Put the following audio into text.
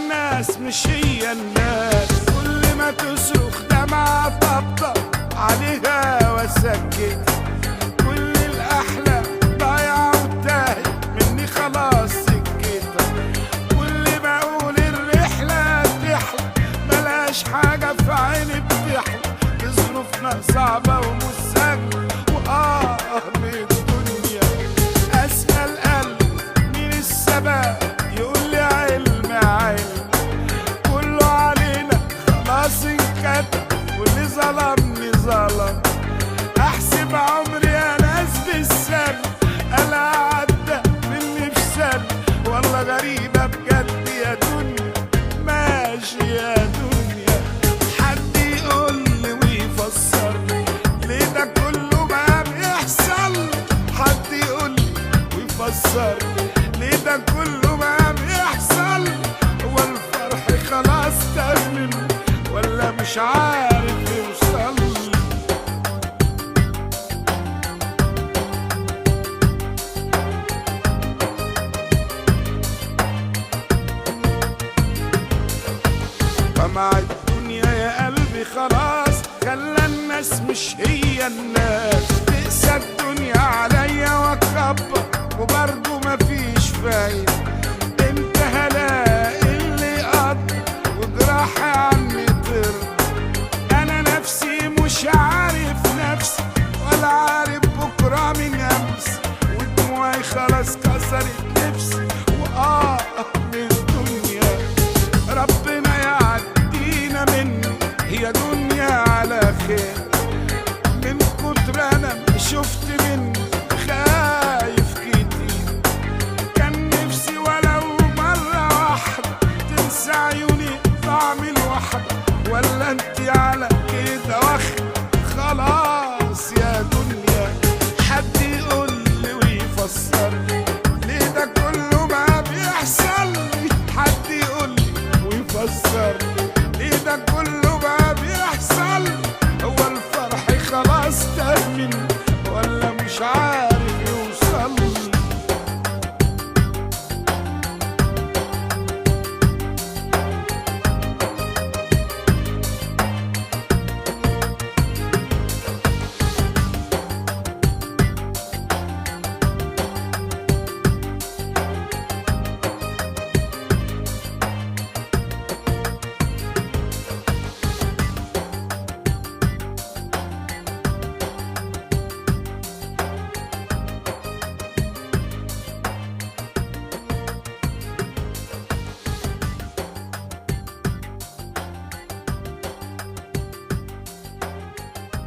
الناس مش هي الناس. كل ما تصرخ دمعة طبطب عليها واسكت، كل الأحلام ضايعة وتاهت مني خلاص سكتها. كل ما أقول الرحلة تحلى ملاش حاجة في عيني بتحلى، ظروفنا صعبة ومش سهلة وآه من الدنيا. أسأل قلبي مين السبب يقول لي علم علم، كله علينا خلاص انكتب واللي ظلمني ظلم. احسب عمري يا ناس بالسنة انا عدى مني في سنة، والله غريبة بجد يا دنيا ماشي يا دنيا. حد يقول لي ويفسر ليه ده كله بقى بيحصل، حد يقول لي ويفسر ليه ده كله بقى بيحصل. هو الفرح خلاص تمم ولا مش عارف يوصل؟ طمع الدنيا يا قلبي خلاص خلى الناس مش هي الناس. تقسى الدنيا عليا واكبر وبرضه مفيش فايدة.